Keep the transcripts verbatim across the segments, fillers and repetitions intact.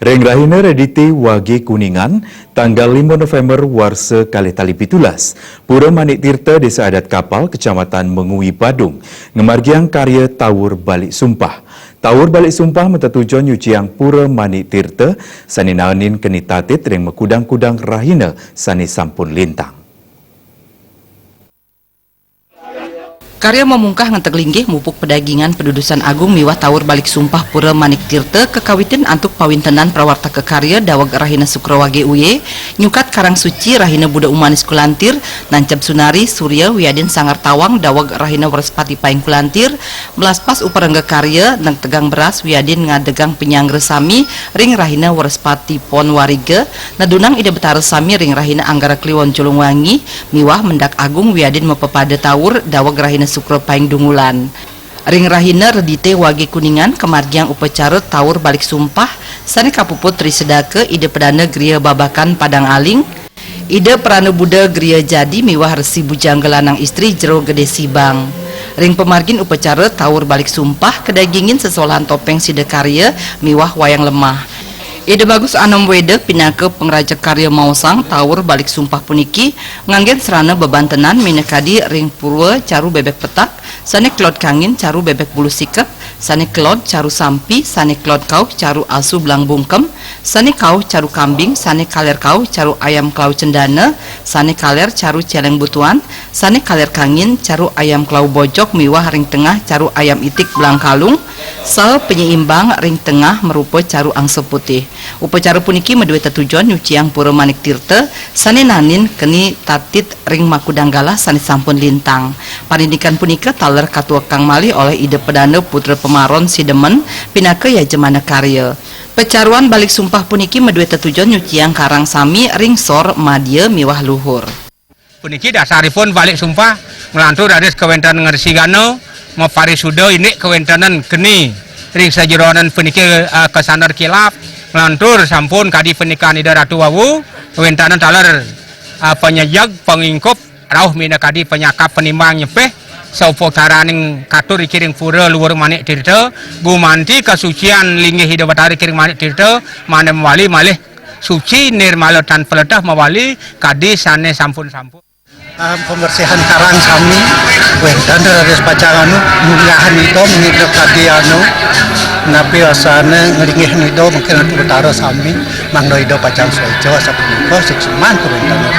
Ring rahina Redité Wagé Kuningan, tanggal lima November warsa kalih tali pitulas, Pura Manik Tirta, Désa Adat Kapal, Kecamatan Mengwi, Badung, ngamargiang karya Tawur Balik Sumpah. Tawur Balik Sumpah matetujon nyuciang Pura Manik Tirta, sané naenin keni tatit ring makudang-kudang rahina sané sampun lintang. Karya mamungkah ngenteg linggih mupuk padagingan padudusan agung miwah tawur balik sumpah Pura Manik Tirta kakawitin antuk pawintenan prawartaka karya daweg rahina Sukra Wagé Uyé, nyukat Karang Suci rahina Buda Umanis Kulantir, nanceb Sunari Surya wiadin Sanggar Tawang daweg rahina Wrespati Paing Kulantir, melaspas uparengga karya, nengtegang beras wiadin ngadegang panyanggra sami ring rahina Wrespati Pon Wariga, nedunang Ida Betara sami ring rahina Anggara Kliwon Julung Wangi, miwah mendak agung wiadin mapepada tawur daweg rahina Sukra Paing Dungulan. Ring rahina Redité Wagé Kuningan kamargiang upacara tawur balik sumpah sané kapuput ri sedaka Ida Pedanda Griya Babakan Padang Aling, Ida Prana Buda Griya Jadi miwah Resi Bujangga Lanang Istri Jero Gedé Sibang. Ring pamargin upacara tawur balik sumpah kadagingin sesolahan topéng sidakarya miwah wayang lemah. Ida Bagus Anom Weda pinaka pangraja karya maosang tawur balik sumpah puniki nganggén srana bebantenan minakadi ring purwa caru bébék petak, sané kelod kangin caru bébék bulu sikep, sané kelod caru sampi, sané kelod kauh caru asu belang bungkem, sané kauh caru kambing, sané kalér kauh caru ayam kelau cendana, sané kalér caru céléng butuan, sané kalér kangin caru ayam kelau bojog miwah ring tengah caru ayam itik belang kalung, saha penyeimbang ring tengah marupa caru angsa putih. Upacara puniki madué tetujon nyuciang Pura Manik Tirta sané naenin keni tatit ring makudang galah sané sampun lintang. Parindikan punika taler katuekang malih olih Ida Pedanda Putra Pamaron Sidemen pinaka yajamana karya. Pacaruan balik sumpah puniki madué tetujon nyuciang karang sami ring sor, madya miwah luhur. Puniki dasaripun balik sumpah nglantur raris kawéntenan Resi Gana maparisuda indik kawéntenan keni ring sajeroning puniki, eh, kasaner kilap nglantur sampun kadi pangandikan Ida Ratu wau, kawéntenan taler, eh, panyejeg pangingkup rauh minakadi panyakap panimbang nyepih saupakaraning katur iki ring pura luhur Manik Tirta, gumanti kasucian linggih Ida Betara iki ring Manik Tirta, mangda mawali malih suci nirmala tan paleteh mawali kadi sané sampun-sampun. Ah, pembersihan karang sami, wénten raris pacang anu, munggah Ida, mangda kadi anu, napi asané nglinggih Ida, mangkin Ratu Betara sami, mangda Ida pacang soca, sapunika suksman kawéntenan.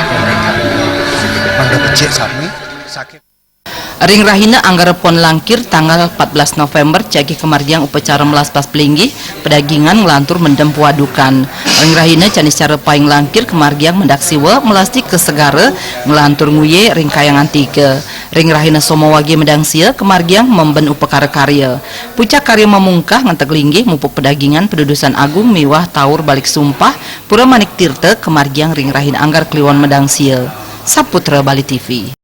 Mangda becik sami, sakit. Ring rahina Anggara Pon Langkir, tanggal empat belas November, jagi kamargiang upacara melaspas pelinggih, padagingan nglantur mendem pawadukan. Ring rahina Caniscara Paing Langkir kamargiang mendak siwa, melasti ka segara, nglantur nguyé ring Kahyangan Tiga. Ring rahina Soma Wagé Medangsia kamargiang memben upakara karya. Pucak karya mamungkah ngenteg linggih mupuk padagingan padudusan agung miwah tawur balik sumpah, Pura Manik Tirta kamargiang ring rahina Anggara Kliwon Medangsia. Saputra Bali T V.